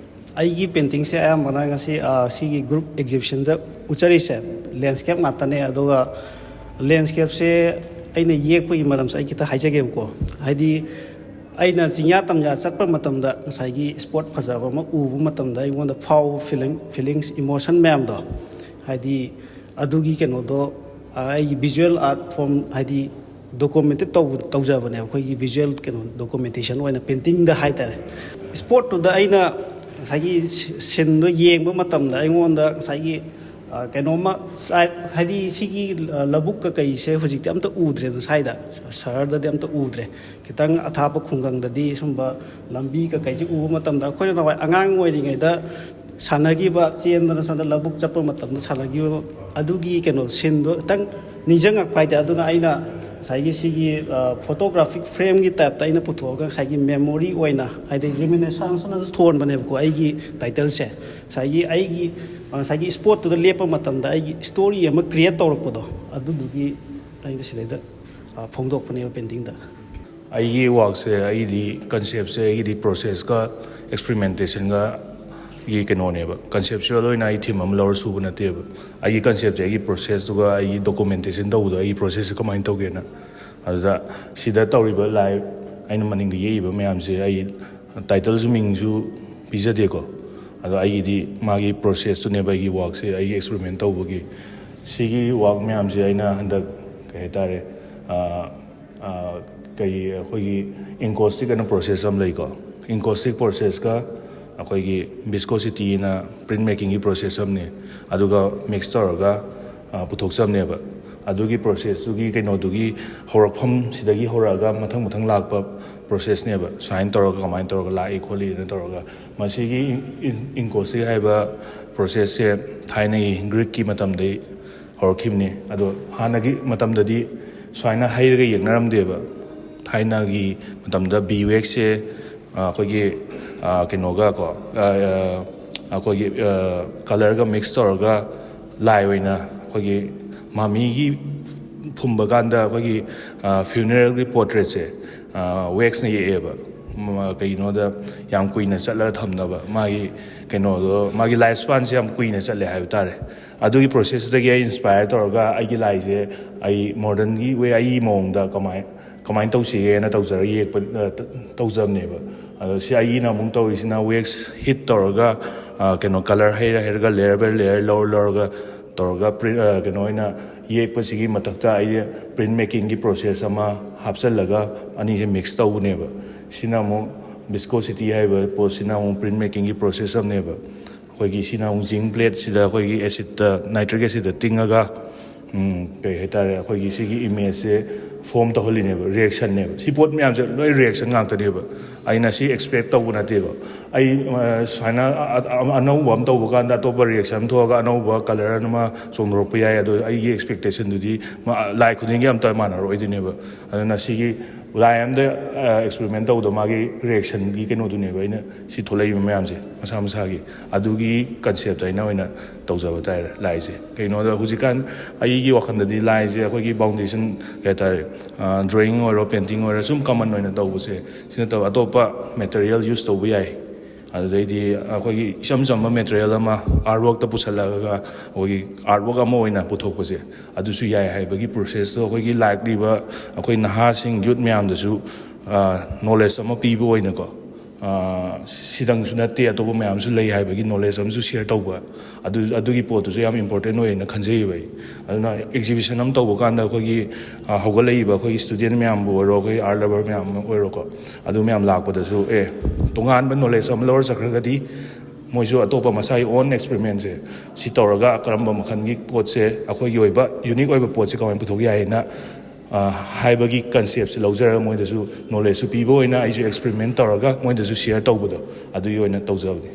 ꯑꯩꯒꯤ ꯄꯦꯟꯇꯤꯡꯁꯦ ꯑꯌꯥꯝꯕꯅ ꯉꯁꯤ, ꯑ, ꯁꯤꯒꯤ ꯒ꯭ꯔꯨꯞ ꯑꯦꯛꯖꯤꯕꯤꯁꯟꯗ ꯎꯠꯆꯔꯤꯁꯦ ꯂꯦꯟꯁꯀꯦꯞ ꯉꯥꯛꯇꯅꯦ꯫ ꯑꯗꯨꯒ ꯂꯦꯟꯁꯀꯦꯞꯁꯦ ꯑꯩꯅ ꯌꯦꯛꯄꯒꯤ ꯃꯔꯝꯁꯦ ꯑꯩ ꯈꯤꯇ ꯍꯥꯏꯖꯒꯦꯕꯀꯣ꯫ ꯍꯥꯏꯗꯤ, ꯑꯩꯅ ꯆꯤꯡꯌꯥ ꯇꯝꯌꯥ ꯆꯠꯄ ꯃꯇꯝꯗ ꯉꯁꯥꯏꯒꯤ ꯁ꯭ꯄꯣꯠ ꯐꯖꯕ ꯑꯃ ꯎꯕ ꯃꯇꯝꯗ ꯑꯩꯉꯣꯟꯗ ꯐꯥꯎꯕ ꯐꯤꯂꯤꯡ, ꯐꯤꯂꯤꯡꯁ, ꯏꯃꯣꯁꯟ ꯃꯌꯥꯝꯗꯣ, ꯍꯥꯏꯗꯤ, ꯑꯗꯨꯒꯤ ꯀꯩꯅꯣꯗꯣ, ꯑ, ꯑꯩꯒꯤ ꯚꯤꯖꯨꯋꯦꯜ ꯑꯥꯔꯠ ꯐꯣꯝ, ꯍꯥꯏꯗꯤ, ꯗꯣꯀꯨꯃꯦꯟꯇꯦꯠ ꯇꯧꯕ, ꯇꯧꯖꯕꯅꯦ ꯑꯩꯈꯣꯏꯒꯤ ꯚꯤꯖꯨꯋꯦꯜ ꯀꯩꯅꯣ, ꯗꯣꯀꯨꯃꯦꯟꯇꯦꯁꯟ ꯑꯣꯏꯅ, ꯄꯦꯟꯇꯤꯡꯗ ꯍꯥꯏꯇꯥꯔꯦ꯫ ꯁ꯭ꯄꯣꯠꯇꯨꯗ ꯑꯩꯅ ꯉꯁꯥꯏꯒꯤ ꯁꯤ-, ꯁꯤꯟꯗꯣ ꯌꯦꯡꯕ ꯃꯇꯝꯗ ꯑꯩꯉꯣꯟꯗ ꯉꯁꯥꯏꯒꯤ, ꯑ, ꯀꯩꯅꯣꯝꯃ ꯁꯥꯏ-, ꯍꯥꯏꯗꯤ, ꯁꯤꯒꯤ, ꯑ, ꯂꯧꯕꯨꯛ ꯀꯀꯩꯁꯦ ꯍꯧꯖꯤꯛꯇꯤ ꯑꯝꯇ ꯎꯗ꯭ꯔꯦꯅ ꯁ꯭ꯋꯥꯏꯗ, ꯁꯍꯔꯗꯗꯤ ꯑꯝꯇ ꯎꯗ꯭ꯔꯦ꯫ ꯈꯤꯇꯪ ꯑꯊꯥꯞꯄ ꯈꯨꯡꯒꯪꯗꯗꯤ ꯁꯨꯝꯕ ꯂꯝꯕꯤ ꯀꯀꯩꯁꯦ ꯎꯕ ꯃꯇꯝꯗ, ꯑꯩꯈꯣꯏꯅ ꯅꯍꯥꯟꯋꯥꯏ ꯑꯉꯥꯡ ꯑꯣꯏꯔꯤꯉꯩꯗ ꯁꯥꯟꯅꯈꯤꯕ, ꯆꯦꯟꯗꯅ ꯆꯠꯇꯅ ꯂꯧꯕꯨꯛ ꯆꯠꯄ ꯃꯇꯝꯗ ꯁꯥꯟꯅꯈꯤꯕ ꯑꯗꯨꯒꯤ ꯀꯩꯅꯣ, ꯁꯤꯟꯗꯣ ꯈꯤꯇꯪ ꯅꯤꯡꯁꯤꯡꯉꯛꯄ ꯍꯥꯏꯇꯥꯔꯦ꯫ ꯑꯗꯨꯅ ꯑꯩꯅ ꯉꯁꯥꯏꯒꯤ ꯁꯤꯒꯤ, ꯑ, ꯐꯣꯇꯣꯒ꯭ꯔꯥꯐꯤꯛ ꯐ꯭ꯔꯦꯝꯒꯤ ꯇꯥꯏꯞꯇ ꯑꯩꯅ ꯄꯨꯊꯣꯛꯑꯒ ꯉꯁꯥꯏꯒꯤ ꯃꯦꯃꯣꯔꯤ ꯑꯣꯏꯅ, ꯍꯥꯏꯗꯤ ꯔꯤꯃꯤꯅꯦꯁꯟꯁꯅꯁꯨ ꯊꯣꯟꯕꯅꯦꯕꯀꯣ ꯑꯩꯒꯤ ꯇꯥꯏꯇꯜꯁꯦ꯫ ꯉꯁꯥꯏꯒꯤ ꯑꯩꯒꯤ, ꯑ, ꯉꯁꯥꯏꯒꯤ ꯁ꯭ꯄꯣꯠꯇꯨꯗ ꯂꯦꯞꯄ ꯃꯇꯝꯗ ꯑꯩꯒꯤ ꯁ꯭ꯇꯣꯔꯤ ꯑꯃ ꯀ꯭ꯔꯤꯌꯦꯠ ꯇꯧꯔꯛꯄꯗꯣ, ꯑꯗꯨꯗꯨꯒꯤ ꯑꯩꯅ ꯁꯤꯗꯩꯗ, ꯑ, ꯐꯣꯡꯗꯣꯛꯄꯅꯦꯕ ꯄꯦꯟꯇꯤꯡꯗ꯫ ꯑꯩꯒꯤ ꯋꯥꯛꯁꯦ, ꯑꯩꯒꯤꯗꯤ ꯀꯟꯁꯦꯞꯁꯦ, ꯑꯩꯒꯤꯗꯤ ꯄ꯭ꯔꯣꯁꯦꯁꯀ ꯑꯦꯛꯁꯄ꯭ꯔꯤꯃꯦꯟꯇꯦꯁꯟꯒꯒꯤ ꯀꯩꯅꯣꯅꯦꯕ꯫ ꯀꯟꯁꯦꯞꯆꯨꯋꯦꯜ ꯑꯣꯏꯅ ꯑꯩ ꯊꯤꯝ ꯑꯃ ꯂꯧꯔ ꯁꯨꯕ ꯅꯠꯇꯦꯕ꯫ ꯑꯩꯒꯤ ꯀꯟꯁꯦꯞꯁꯦ, ꯑꯩꯒꯤ ꯄ꯭ꯔꯣꯁꯦꯁꯇꯨꯒ ꯑꯩꯒꯤ ꯗꯣꯀꯨꯃꯦꯟꯇꯦꯁꯟ ꯇꯧꯕꯗꯣ, ꯑꯩꯒꯤ ꯄ꯭ꯔꯣꯁꯦꯁꯁꯦ ꯀꯃꯥꯏꯅ ꯇꯧꯒꯦꯅ꯫ ꯑꯗꯨꯗ ꯁꯤꯗ ꯇꯧꯔꯤꯕ ꯂꯥꯏ, ꯑꯩꯅ ꯃꯅꯤꯡꯗ ꯌꯦꯛꯏꯕ ꯃꯌꯥꯝꯁꯦ, ꯑꯩ ꯇꯥꯏꯇꯜꯁꯨ ꯃꯤꯡꯁꯨ ꯄꯤꯖꯗꯦꯀꯣ꯫ ꯑꯗꯣ ꯑꯩꯒꯤꯗꯤ ꯃꯥꯒꯤ ꯄ꯭ꯔꯣꯁꯦꯁꯇꯨꯅꯦꯕ ꯑꯩꯒꯤ ꯋꯥꯛꯁꯦ, ꯑꯩꯒꯤ ꯑꯦꯛꯁꯄ꯭ꯔꯤꯃꯦꯟ ꯇꯧꯕꯒꯤ꯫ ꯁꯤꯒꯤ ꯋꯥꯛ ꯃꯌꯥꯝꯁꯦ ꯑꯩꯅ ꯍꯟꯗꯛ, ꯀꯩ ꯍꯥꯏꯇꯥꯔꯦ, ꯑ, ꯑ, ꯀꯩ, ꯑꯩꯈꯣꯏꯒꯤ ꯏꯟꯀꯣꯁꯇꯤꯛ ꯑꯅ ꯄ꯭ꯔꯣꯁꯦꯁ ꯑꯃ ꯂꯩꯀꯣ꯫ ꯏꯟꯀꯣꯁꯇꯤꯛ ꯄ꯭ꯔꯣꯁꯦꯁꯀ ꯑꯩꯈꯣꯏꯒꯤ ꯚꯤꯁꯀꯣꯁꯤꯇꯤꯅ ꯄ꯭ꯔꯤꯟꯠ ꯃꯦꯀꯤꯡꯒꯤ ꯄ꯭ꯔꯣꯁꯦꯁ ꯑꯃꯅꯤ꯫ ꯑꯗꯨꯒ ꯃꯤꯛꯁ ꯇꯧꯔꯒ, ꯑ, ꯄꯨꯊꯣꯛꯆꯕꯅꯦꯕ꯫ ꯑꯗꯨꯒꯤ ꯄ꯭ꯔꯣꯁꯦꯁꯇꯨꯒꯤ ꯀꯩꯅꯣꯗꯨꯒꯤ ꯍꯧꯔꯛꯐꯝ ꯁꯤꯗꯒꯤ ꯍꯧꯔꯛꯑꯒ ꯃꯊꯪ ꯃꯊꯪ ꯂꯥꯛꯄ ꯄ꯭ꯔꯣꯁꯦꯁꯅꯦꯕ꯫ ꯁꯨꯃꯥꯏꯅ ꯇꯧꯔꯒ, ꯀꯃꯥꯏꯅ ꯇꯧꯔꯒ ꯂꯥꯛꯏ ꯈꯣꯠꯂꯤꯅ ꯇꯧꯔꯒ, ꯃꯁꯤꯒꯤ ꯏꯟ-, ꯏꯟꯀꯣꯁꯇꯤꯛ ꯍꯥꯏꯕ ꯄ꯭ꯔꯣꯁꯦꯁꯁꯦ ꯊꯥꯏꯅꯒꯤ ꯒ꯭ꯔꯤꯛꯀꯤ ꯃꯇꯝꯗꯩ ꯍꯧꯔꯛꯈꯤꯕꯅꯤ꯫ ꯑꯗꯣ ꯍꯥꯟꯅꯒꯤ ꯃꯇꯝꯗꯗꯤ ꯁꯨꯃꯥꯏꯅ ꯍꯩꯔꯒ ꯌꯦꯛꯅꯔꯝꯗꯦꯕ꯫ ꯊꯥꯏꯅꯒꯤ ꯃꯇꯝꯗ ꯕꯤ ꯋꯦꯛꯁꯁꯦ, ꯑ, ꯑꯩꯈꯣꯏꯒꯤ, ꯑ, ꯀꯩꯅꯣꯒ ꯀꯣ, ꯑ, ꯑ, ꯑꯩꯈꯣꯏꯒꯤ, ꯑ, ꯀꯂꯔꯒ ꯃꯤꯛꯁ ꯇꯧꯔꯒ ꯂꯥꯏ ꯑꯣꯏꯅ ꯑꯩꯈꯣꯏꯒꯤ ꯃꯃꯤꯒꯤ ꯐꯨꯝꯕ ꯀꯥꯟꯗ ꯑꯩꯈꯣꯏꯒꯤ, ꯑ, ꯐ꯭ꯌꯨꯅꯔꯦꯜꯒꯤ ꯄꯣꯔꯇ꯭ꯔꯦꯠꯁꯦ, ꯑ, ꯋꯦꯛꯁꯅ ꯌꯦꯛꯑꯦꯕ꯫ ꯀꯩꯅꯣꯗ ꯌꯥꯝ ꯀꯨꯏꯅ ꯆꯠꯂꯒ ꯊꯝꯅꯕ, ꯃꯥꯒꯤ ꯀꯩꯅꯣꯗꯣ, ꯃꯥꯒꯤ ꯂꯥꯏꯐ ꯁ꯭ꯄꯥꯟꯁꯦ ꯌꯥꯝ ꯀꯨꯏꯅ ꯆꯠꯂꯦ ꯍꯥꯏꯕ ꯇꯥꯔꯦ꯫ ꯑꯗꯨꯒꯤ ꯄ꯭ꯔꯣꯁꯦꯁꯇꯨꯗꯒꯤ ꯑꯩ ꯏꯟꯁꯄꯥꯌꯔ ꯇꯧꯔꯒ ꯑꯩꯒꯤ ꯂꯥꯏꯁꯦ ꯑꯩ ꯃꯣꯗꯔꯟꯒꯤ ꯋꯦ, ꯑꯩꯒꯤ ꯃꯑꯣꯡꯗ ꯀꯃꯥꯏ ꯀꯃꯥꯏꯅ ꯇꯧꯁꯤꯒꯦꯅ ꯇꯧꯖꯔꯒ ꯌꯦꯛꯄ, ꯇꯧꯖꯕꯅꯦꯕ꯫ ꯑꯗꯣ ꯁꯤ ꯑꯩꯒꯤꯅ ꯑꯃꯨꯛ ꯇꯧꯔꯤꯁꯤꯅ ꯋꯦꯛꯁ ꯍꯤꯠ ꯇꯧꯔꯒ, ꯀꯩꯅꯣ, ꯀꯂꯔ ꯍꯩꯔ ꯍꯩꯔꯒ, ꯂꯦꯌꯔ ꯕꯥꯏ ꯂꯦꯌꯔ ꯂꯧꯔ ꯂꯧꯔꯒ ꯇꯧꯔꯒ ꯄ꯭ꯔꯤꯟ ꯀꯩꯅꯣ ꯑꯣꯏꯅ ꯌꯦꯛꯄꯁꯤꯒꯤ ꯃꯊꯛꯇ ꯑꯩ ꯄ꯭ꯔꯤꯟ ꯃꯦꯀꯤꯡꯒꯤ ꯄ꯭ꯔꯣꯁꯦꯁ ꯑꯃ ꯍꯥꯞꯆꯜꯂꯒ ꯑꯅꯤꯁꯦ ꯃꯤꯛꯁ ꯇꯧꯕꯅꯦꯕ꯫ ꯁꯤꯅ ꯑꯃꯨꯛ ꯚꯤꯁꯀꯣꯁꯤꯇꯤ ꯍꯥꯏꯕ ꯄꯣꯠꯁꯤꯅ ꯑꯃꯨꯛ ꯄ꯭ꯔꯤꯟ ꯃꯦꯀꯤꯡꯒꯤ ꯄ꯭ꯔꯣꯁꯦꯁ ꯑꯃꯅꯦꯕ꯫ ꯑꯩꯈꯣꯏꯒꯤ ꯁꯤꯅ ꯑꯃꯨꯛ ꯖꯤꯡ ꯄ꯭ꯂꯦꯠꯁꯤꯗ ꯑꯩꯈꯣꯏꯒꯤ ꯑꯦꯁꯤꯠꯇ, ꯅꯥꯏꯇ꯭ꯔꯤꯛ ꯑꯦꯁꯤꯠꯇ ꯇꯤꯡꯉꯒ, ꯎꯝ, ꯀꯩ ꯍꯥꯏꯇꯥꯔꯦ, ꯑꯩꯈꯣꯏꯒꯤ ꯁꯤꯒꯤ ꯏꯃꯦꯖꯁꯦ ꯐꯣꯝ ꯇꯧꯍꯜꯂꯤꯅꯦꯕ, ꯔꯤꯌꯦꯛꯁꯟꯅꯦꯕ꯫ ꯁꯤ ꯄꯣꯠ ꯃꯌꯥꯝꯁꯦ ꯂꯣꯏ ꯔꯤꯌꯦꯛꯁꯟ ꯉꯥꯛꯇꯅꯦꯕ꯫ ꯑꯩꯅ ꯁꯤ ꯑꯦꯛꯁꯄꯦꯛ ꯇꯧꯕ ꯅꯠꯇꯦꯕ꯫ ꯑꯩ, ꯑ, ꯁꯨꯃꯥꯏꯅ ꯑ-, ꯑ-, ꯑꯅꯧꯕ ꯑꯃ ꯇꯧꯕ ꯀꯥꯟꯗ ꯑꯇꯣꯞꯄ ꯔꯤꯌꯦꯛꯁꯟ ꯑꯃ ꯊꯣꯛꯑꯒ ꯑꯅꯧꯕ ꯀꯂꯔ ꯑꯃ ꯆꯣꯡꯊꯣꯔꯛꯄ ꯌꯥꯏ꯫ ꯑꯗꯣ ꯑꯩꯒꯤ ꯑꯦꯛꯁꯄꯦꯛꯇꯦꯁꯟꯗꯨꯗꯤ ꯃꯥ-, ꯂꯥꯏ ꯈꯨꯗꯤꯡꯒꯤ ꯑꯝꯇ ꯃꯥꯟꯅꯔꯣꯏꯗꯣꯏꯅꯦꯕ꯫ ꯑꯗꯨꯅ ꯁꯤꯒꯤ ꯂꯥꯏ ꯑꯝꯗ, ꯑ, ꯑꯦꯛꯁꯄꯦꯔꯤꯃꯦꯟ ꯇꯧꯕꯗ ꯃꯥꯒꯤ ꯔꯤꯌꯦꯛꯁꯟꯒꯤ ꯀꯩꯅꯣꯗꯨꯅꯦꯕ ꯑꯩꯅ ꯁꯤ ꯊꯣꯛꯂꯛꯏꯕ ꯃꯌꯥꯝꯁꯦ ꯃꯁꯥ ꯃꯁꯥꯒꯤ꯫ ꯑꯗꯨꯒꯤ ꯀꯟꯁꯦꯞꯇ ꯑꯩꯅ ꯑꯣꯏꯅ ꯇꯧꯖꯕ ꯍꯥꯏꯇꯥꯔꯦ ꯂꯥꯏꯁꯦ꯫ ꯀꯩꯅꯣꯗ ꯍꯧꯖꯤꯛꯀꯥꯟ ꯑꯩꯒꯤ ꯋꯥꯈꯜꯗꯗꯤ ꯂꯥꯏꯁꯦ ꯑꯩꯈꯣꯏꯒꯤ ꯐꯥꯎꯟꯗꯦꯁꯟ, ꯀꯩ ꯍꯥꯏꯇꯥꯔꯦ, ꯗ꯭ꯔꯣꯌꯤꯡ ꯑꯣꯏꯔꯣ, ꯄꯦꯟꯇꯤꯡ ꯑꯣꯏꯔꯣ, ꯁꯨꯝ ꯀꯃꯟ ꯑꯣꯏꯅ ꯇꯧꯕꯁꯦ, ꯁꯤ ꯅꯠꯇꯕ ꯑꯇꯣꯞꯄ ꯃꯦꯇꯔꯤꯌꯦꯜ ꯌꯨꯁ ꯇꯧꯕ ꯌꯥꯏ꯫ ꯑꯗꯨꯗꯩꯗꯤ ꯑꯩꯈꯣꯏꯒꯤ ꯏꯆꯝ ꯆꯝꯕ ꯃꯦꯇꯔꯤꯌꯦꯜ ꯑꯃ ꯑꯥꯔꯠꯋꯥꯔꯛꯇ ꯄꯨꯁꯜꯂꯛꯑꯒ ꯑꯩꯈꯣꯏꯒꯤ ꯑꯥꯔꯠꯋꯥꯔꯛ ꯑꯃ ꯑꯣꯏꯅ ꯄꯨꯊꯣꯛꯄꯁꯦ, ꯑꯗꯨꯁꯨ ꯌꯥꯏ ꯍꯥꯏꯕꯒꯤ ꯄ꯭ꯔꯣꯁꯦꯁꯇꯣ ꯑꯩꯈꯣꯏꯒꯤ ꯂꯥꯛꯂꯤꯕ ꯑꯩꯈꯣꯏ ꯅꯍꯥꯁꯤꯡ, ꯌꯨꯠ ꯃꯌꯥꯝꯗꯁꯨ ꯅꯣꯂꯦꯖ ꯑꯃ ꯄꯤꯕ ꯑꯣꯏꯅꯀꯣ, ꯁꯤꯗꯪꯁꯨ ꯅꯠꯇꯦ, ꯑꯇꯣꯞꯄ ꯃꯌꯥꯝꯁꯨ ꯂꯩ ꯍꯥꯏꯕꯒꯤ ꯅꯣꯂꯦꯖ ꯑꯃꯁꯨ ꯁꯤꯌꯔ ꯇꯧꯕ, ꯑꯗꯨ, ꯑꯗꯨꯒꯤ ꯄꯣꯠꯇꯨꯁꯨ ꯌꯥꯝ ꯏꯝꯄꯣꯔꯇꯦꯟ ꯑꯣꯏꯌꯦꯅ ꯈꯟꯖꯩꯌꯦꯕ ꯑꯩ꯫ ꯑꯗꯨꯅ ꯑꯦꯛꯖꯤꯕꯤꯁꯟ ꯑꯃ ꯇꯧꯕ ꯀꯥꯟꯗ ꯑꯩꯈꯣꯏꯒꯤ, ꯑ, ꯍꯧꯒꯠꯂꯛꯏꯕ ꯑꯩꯈꯣꯏꯒꯤ ꯁ꯭ꯇꯨꯗꯦꯟ ꯃꯌꯥꯝꯕꯨ ꯑꯣꯏꯔꯣ, ꯑꯩꯈꯣꯏ ꯑꯥꯔꯠ ꯂꯚꯔ ꯃꯌꯥꯝ ꯑꯃ ꯑꯣꯏꯔꯣꯀꯣ, ꯑꯗꯨ ꯃꯌꯥꯝ ꯂꯥꯛꯄꯗꯁꯨ, ꯑꯦ, ꯇꯣꯉꯥꯟꯕ ꯅꯣꯂꯦꯖ ꯑꯃ ꯂꯧꯔ ꯆꯠꯈ꯭ꯔꯒꯗꯤ ꯃꯣꯏꯁꯨ ꯑꯇꯣꯞꯄ ꯃꯁꯥꯒꯤ ꯑꯣꯟ ꯑꯦꯛꯁꯄꯦꯔꯤꯃꯦꯟꯁꯦ ꯁꯤ ꯇꯧꯔꯒ ꯀꯔꯝꯕ ꯃꯈꯜꯒꯤ ꯄꯣꯠꯁꯦ, ꯑꯩꯈꯣꯏꯒꯤ ꯑꯣꯏꯕ ꯌꯨꯅꯤꯛ ꯑꯣꯏꯕ ꯄꯣꯠꯁꯦ ꯀꯃꯥꯏꯅ ꯄꯨꯊꯣꯛ ꯌꯥꯏ ꯍꯥꯏꯅ, ꯑ, ꯍꯥꯏꯕꯒꯤ ꯀꯟꯁꯦꯞꯁꯦ ꯂꯧꯖꯔꯒ ꯃꯣꯏꯗꯁꯨ ꯅꯣꯂꯦꯖꯁꯨ ꯄꯤꯕ ꯑꯣꯏꯅ ꯑꯩꯁꯨ ꯑꯦꯛꯁꯄꯦꯔꯤꯃꯦꯟ ꯇꯧꯔꯒ ꯃꯣꯏꯗꯁꯨ ꯁꯤꯌꯔ ꯇꯧꯕꯗꯣ, ꯑꯗꯨꯒꯤ ꯑꯣꯏꯅ ꯇꯧꯖꯕꯅꯤ꯫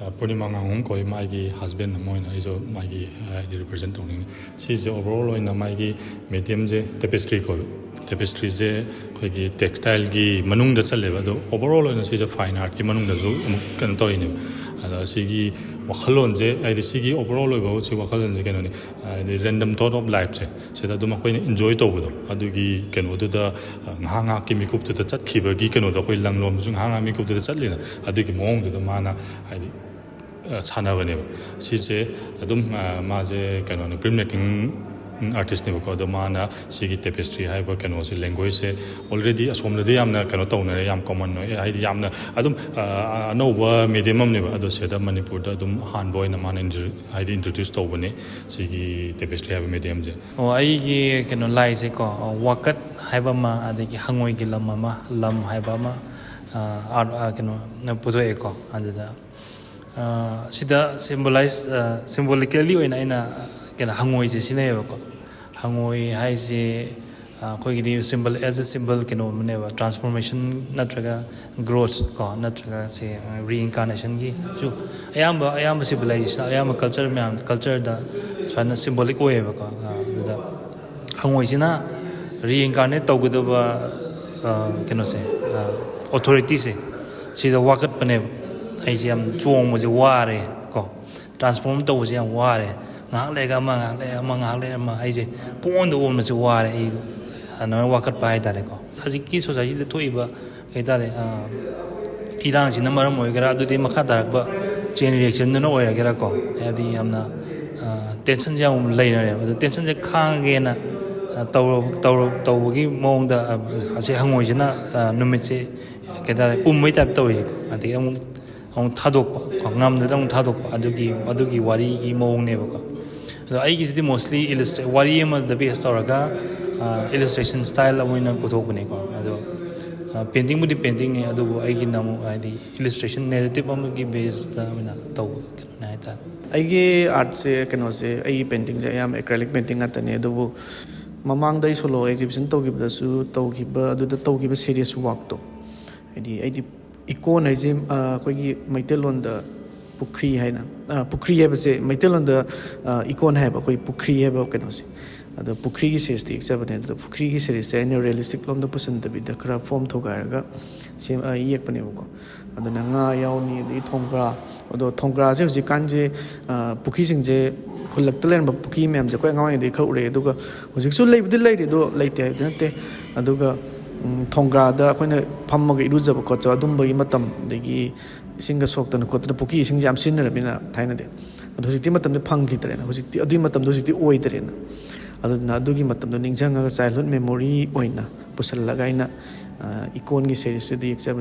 ꯑ, ꯄꯨꯔꯅꯤꯃꯥ ꯉꯥꯉꯣꯝ ꯀꯧꯏ꯫ ꯃꯥꯒꯤ ꯍꯁꯕꯦꯟ ꯑꯃ ꯑꯣꯏꯅ ꯑꯩꯁꯨ ꯃꯥꯒꯤ, ꯑ, ꯍꯥꯏꯗꯤ, ꯔꯤꯄ꯭ꯔꯖꯦꯟ ꯇꯧꯅꯤꯡꯉꯤ꯫ ꯁꯤꯁꯦ ꯑꯣꯚꯔꯑꯣꯜ ꯑꯣꯏꯅ ꯃꯥꯒꯤ ꯃꯦꯗꯤꯌꯝꯁꯦ ꯇꯦꯄꯦꯁꯇ꯭ꯔꯤ ꯀꯧꯏ꯫ ꯇꯦꯄꯦꯁꯇ꯭ꯔꯤꯁꯦ ꯑꯩꯈꯣꯏꯒꯤ ꯇꯦꯛꯁꯇꯥꯏꯜꯒꯤ ꯃꯅꯨꯡꯗ ꯆꯜꯂꯦꯕ, ꯑꯗꯣ ꯑꯣꯚꯔꯑꯣꯜ ꯑꯣꯏꯅ ꯁꯤꯁꯦ ꯐꯥꯏꯟ ꯑꯥꯔꯠꯀꯤ ꯃꯅꯨꯡꯗꯁꯨ ꯑꯃꯨꯛ ꯀꯩꯅꯣ ꯇꯧꯔꯤꯅꯦꯕ꯫ ꯑꯗ ꯁꯤꯒꯤ ꯋꯥꯈꯜꯂꯣꯟꯁꯦ, ꯍꯥꯏꯗꯤ ꯁꯤꯒꯤ overall ꯑꯣꯏꯕ ꯁꯤ ꯋꯥꯈꯜꯂꯣꯟꯁꯦ ꯀꯩꯅꯣꯅꯤ, ꯍꯥꯏꯗꯤ random thought of lifeꯁꯦ, ꯁꯤꯗ ꯑꯗꯨꯝ ꯑꯩꯈꯣꯏꯅ enjoy ꯇꯧꯕꯗꯣ, ꯑꯗꯨꯒꯤ ꯀꯩꯅꯣꯗꯨꯗ, ꯉꯥꯏꯍꯥꯛ ꯉꯥꯏꯍꯥꯛꯀꯤ ꯃꯤꯀꯨꯞꯇꯨꯗ ꯆꯠꯈꯤꯕꯒꯤ ꯀꯩꯅꯣꯗꯣ, ꯑꯩꯈꯣꯏ ꯂꯪꯂꯣꯝꯗꯁꯨ ꯉꯥꯏꯍꯥꯛ ꯉꯥꯏꯍꯥꯛ ꯃꯤꯀꯨꯞꯇꯨꯗ ꯆꯠꯂꯤꯅ, ꯑꯗꯨꯒꯤ ꯃꯑꯣꯡꯗꯨꯗ ꯃꯥꯅ ꯍꯥꯏꯗꯤ ꯁꯥꯟꯅꯕꯅꯦꯕ꯫ ꯁꯤꯁꯦ ꯑꯗꯨꯝ ꯃꯥꯁꯦ ꯀꯩꯅꯣꯅꯤ, print making artistꯅꯦꯕꯀꯣ꯫ ꯑꯗꯣ ꯃꯥꯅ ꯁꯤꯒꯤ tapestry ꯍꯥꯏꯕ ꯀꯩꯅꯣꯁꯦ, languageꯁꯦ already ꯑꯁꯣꯝꯗꯗꯤ ꯌꯥꯝꯅ ꯀꯩꯅꯣ ꯇꯧꯅꯔꯦ, ꯌꯥꯝ common ꯑꯣꯏ, ꯍꯥꯏꯗꯤ ꯌꯥꯝꯅ ꯑꯗꯨꯝ ꯑꯅꯧꯕ medium ꯑꯃꯅꯦꯕ꯫ ꯑꯗꯣ ꯁꯤꯗ ꯃꯅꯤꯄꯨꯔꯗ ꯑꯗꯨꯝ ꯑꯍꯥꯟꯕ ꯑꯣꯏꯅ ꯃꯥꯅ intro- ꯍꯥꯏꯗꯤ introduce ꯇꯧꯕꯅꯦ ꯁꯤꯒꯤ tapestry ꯍꯥꯏꯕ mediumꯁꯦ꯫ ꯑꯣ, ꯑꯩꯒꯤ ꯀꯩꯅꯣ ꯂꯥꯏꯁꯦꯀꯣ, ꯋꯥꯀꯠ ꯍꯥꯏꯕ ꯑꯃ, ꯑꯗꯒꯤ ꯍꯪꯉꯣꯏꯒꯤ ꯂꯝ ꯑꯃ, ꯂꯝ ꯍꯥꯏꯕ ꯑꯃ, ꯀꯩꯅꯣ ꯄꯨꯊꯣꯛꯑꯦꯀꯣ꯫ ꯑꯗꯨꯗ ꯁꯤꯗ symbolize, symbolically ꯑꯣꯏꯅ ꯑꯩꯅ ꯀꯩꯅꯣ ꯍꯪꯉꯣꯏꯁꯦ ꯁꯤꯖꯤꯟꯅꯩꯌꯦꯕꯀꯣ꯫ ꯍꯪꯉꯣꯏ ꯍꯥꯏꯁꯦ ꯑꯩꯈꯣꯏꯒꯤꯗꯤ symbol, as a symbol ꯀꯩꯅꯣ ꯑꯃꯅꯦꯕ, transformation ꯅꯠꯇ꯭ꯔꯒ growth ꯀꯣ, ꯅꯠꯇ꯭ꯔꯒ ꯁꯦ reincarnationꯒꯤꯁꯨ ꯑꯌꯥꯝꯕ, ꯑꯌꯥꯝꯕ civilization, ꯑꯌꯥꯝꯕ culture ꯃꯌꯥꯝ, cultureꯗ ꯁꯨꯃꯥꯏꯅ symbolic ꯑꯣꯏꯌꯦꯕꯀꯣ꯫ ꯑꯗꯨꯗ ꯍꯪꯉꯣꯏꯁꯤꯅ reincarnate ꯇꯧꯒꯗꯕ ꯀꯩꯅꯣꯁꯦ, authorityꯁꯦ, ꯁꯤꯗ ꯋꯥꯀꯠꯄꯅꯦꯕ꯫ ꯑꯩꯁꯦ ꯌꯥꯝ ꯆꯣꯡꯕꯁꯦ ꯋꯥꯔꯦ ꯀꯣ, transform ꯇꯧꯕꯁꯦ ꯌꯥꯝ ꯋꯥꯔꯦ, ꯉꯥꯏꯍꯥꯛ ꯂꯩꯔꯒ ꯑꯃ, ꯉꯥꯏꯍꯥꯛ ꯂꯩꯔꯒ ꯑꯃ, ꯉꯥꯏꯍꯥꯛ ꯂꯩꯔꯒ ꯑꯃ, ꯑꯩꯁꯦ ꯄꯨꯡꯑꯣꯟꯗ ꯑꯣꯟꯕꯁꯦ ꯋꯥꯔꯦ꯫ ꯑꯩ ꯑꯗꯨꯃꯥꯏꯅ ꯋꯥꯀꯠꯄ ꯍꯥꯏꯇꯥꯔꯦꯀꯣ꯫ ꯍꯧꯖꯤꯛꯀꯤ societyꯗ ꯊꯣꯛꯏꯕ ꯀꯩ ꯍꯥꯏꯇꯥꯔꯦ, ꯏꯔꯥꯡꯁꯤꯅ ꯃꯔꯝ ꯑꯣꯏꯒꯦꯔꯥ, ꯑꯗꯨꯗꯤ ꯃꯈꯥ ꯇꯥꯔꯛꯄ chain reactionꯗꯨꯅ ꯑꯣꯏꯔꯒꯦꯔꯥꯀꯣ, ꯍꯥꯏꯕꯗꯤ ꯌꯥꯝꯅ tensionꯁꯦ ꯌꯥꯝ ꯂꯩꯅꯔꯦꯕ꯫ ꯑꯗꯣ tensionꯁꯦ ꯈꯥꯡꯉꯒꯦꯅ ꯇꯧꯔ-, ꯇꯧꯔ-, ꯇꯧꯕꯒꯤ ꯃꯑꯣꯡꯗ ꯑꯁꯤ ꯍꯪꯉꯣꯏꯁꯤꯅ ꯅꯨꯃꯤꯠꯁꯦ ꯀꯩ ꯍꯥꯏꯇꯥꯔꯦ, ꯎꯝꯕꯩ type ꯇꯧꯔꯤꯁꯦ꯫ ꯑꯗꯒꯤ ꯑꯃꯨꯛ ꯑꯃꯨꯛ ꯊꯥꯗꯣꯛꯄ ꯀꯣ, ꯉꯝꯗꯗꯅ ꯑꯃꯨꯛ ꯊꯥꯗꯣꯛꯄ, ꯑꯗꯨꯒꯤ, ꯑꯗꯨꯒꯤ ꯋꯥꯔꯤꯒꯤ ꯃꯑꯣꯡꯅꯦꯕꯀꯣ꯫ ꯑꯗꯣ ꯑꯩꯒꯤꯁꯤꯗꯤ mostly illustrate, ꯋꯥꯔꯤ ꯑꯃꯗ base ꯇꯧꯔꯒ illustration style ꯑꯃ ꯑꯣꯏꯅ ꯄꯨꯊꯣꯛꯄꯅꯦꯀꯣ꯫ ꯑꯗꯣ paintingꯕꯨꯗꯤ paintingꯅꯤ, ꯑꯗꯨꯕꯨ ꯑꯩꯒꯤꯅ ꯑꯃꯨꯛ ꯍꯥꯏꯗꯤ illustration narrative ꯑꯃꯒꯤ baseꯇ ꯑꯣꯏꯅ ꯇꯧꯕ ꯀꯩꯅꯣꯅꯦ ꯍꯥꯏꯇꯥꯔꯦ꯫ ꯑꯩꯒꯤ artꯁꯦ, ꯀꯩꯅꯣꯁꯦ, ꯑꯩꯒꯤ paintingꯁꯦ ꯑꯌꯥꯝꯕ acrylic painting ꯉꯥꯛꯇꯅꯦ꯫ ꯑꯗꯨꯕꯨ ꯃꯃꯥꯡꯗ ꯑꯩ solo exhibition ꯇꯧꯈꯤꯕꯗꯁꯨ ꯇꯧꯈꯤꯕ, ꯑꯗꯨꯗ ꯇꯧꯈꯤꯕ serious workꯇꯣ, ꯍꯥꯏꯗꯤ ꯑꯩꯗꯤ ꯏꯀꯣꯟ ꯍꯥꯏꯁꯦ, ꯑꯩꯈꯣꯏꯒꯤ ꯃꯩꯇꯩꯂꯣꯟꯗ ꯄꯨꯈ꯭ꯔꯤ ꯍꯥꯏꯅ, ꯄꯨꯈ꯭ꯔꯤ ꯍꯥꯏꯕꯁꯦ ꯃꯩꯇꯩꯂꯣꯟꯗ ꯏꯀꯣꯟ ꯍꯥꯏꯕ, ꯑꯩꯈꯣꯏ ꯄꯨꯈ꯭ꯔꯤ ꯍꯥꯏꯕ ꯀꯩꯅꯣꯁꯦ꯫ ꯑꯗꯣ ꯄꯨꯈ꯭ꯔꯤꯒꯤ seriesꯇ ꯌꯦꯛꯆꯕꯅꯦ꯫ ꯑꯗꯨꯗ ꯄꯨꯈ꯭ꯔꯤꯒꯤ seriesꯁꯦ ꯑꯩꯅ realistic ꯂꯣꯝꯗ ꯄꯨꯁꯤꯟꯗꯕꯤꯗ ꯈꯔ form ꯊꯨꯒꯥꯏꯔꯒ ꯁꯦꯝ-, ꯌꯦꯛꯄꯅꯦꯕꯀꯣ꯫ ꯑꯗꯨꯅ ꯉꯥ ꯌꯥꯎꯅꯤ, ꯑꯗꯒꯤ ꯊꯣꯡꯒ꯭ꯔꯥ꯫ ꯑꯗꯣ ꯊꯣꯡꯒ꯭ꯔꯥꯁꯦ ꯍꯧꯖꯤꯛꯀꯥꯟꯁꯦ, ꯑ, ꯄꯨꯈ꯭ꯔꯤꯁꯤꯡꯁꯦ, ꯈꯨꯜꯂꯛꯇ ꯂꯩꯔꯝꯕ ꯄꯨꯈ꯭ꯔꯤ ꯃꯌꯥꯝꯁꯦ ꯑꯩꯈꯣꯏ ꯑꯉꯥꯡ ꯑꯣꯏꯔꯤꯉꯩꯗꯒꯤ ꯈꯔ ꯎꯔꯛꯑꯦ꯫ ꯑꯗꯨꯒ ꯍꯧꯖꯤꯛꯁꯨ ꯂꯩꯕꯨꯗꯤ ꯂꯩꯔꯤ, ꯑꯗꯣ ꯂꯩꯇꯦ ꯍꯥꯏꯕꯗꯤ ꯅꯠꯇꯦ꯫ ꯑꯗꯨꯒ, ꯎꯝ, ꯊꯣꯡꯒ꯭ꯔꯥꯗ ꯑꯩꯈꯣꯏꯅ ꯐꯝꯃꯒ ꯏꯔꯨꯖꯕ ꯈꯣꯠꯆꯕ ꯑꯗꯨꯝꯕꯒꯤ ꯃꯇꯝ, ꯑꯗꯒꯤ ꯏꯁꯤꯡꯒ ꯁꯣꯛꯇꯅ ꯈꯣꯠꯇꯅ, ꯄꯨꯈ꯭ꯔꯤ ꯏꯁꯤꯡꯁꯦ ꯌꯥꯝ ꯁꯤꯖꯤꯟꯅꯔꯝꯃꯤꯅ ꯊꯥꯏꯅꯗꯤ꯫ ꯑꯗꯣ ꯍꯧꯖꯤꯛꯇꯤ ꯃꯇꯝꯗꯣ ꯐꯪꯈꯤꯗ꯭ꯔꯦꯅ, ꯍꯧꯖꯤꯛꯇꯤ ꯑꯗꯨꯒꯤ ꯃꯇꯝꯗꯣ ꯍꯧꯖꯤꯛꯇꯤ ꯑꯣꯏꯗ꯭ꯔꯦꯅ꯫ ꯑꯗꯨꯗꯨꯅ ꯑꯗꯨꯒꯤ ꯃꯇꯝꯗꯣ ꯅꯤꯡꯁꯤꯡꯉꯒ childhood memory ꯑꯣꯏꯅ ꯄꯨꯁꯜꯂꯒ ꯑꯩꯅ, ꯑ, ꯏꯀꯣꯟꯒꯤ series ꯁꯤꯗ ꯌꯦꯛꯆꯕꯅꯤ꯫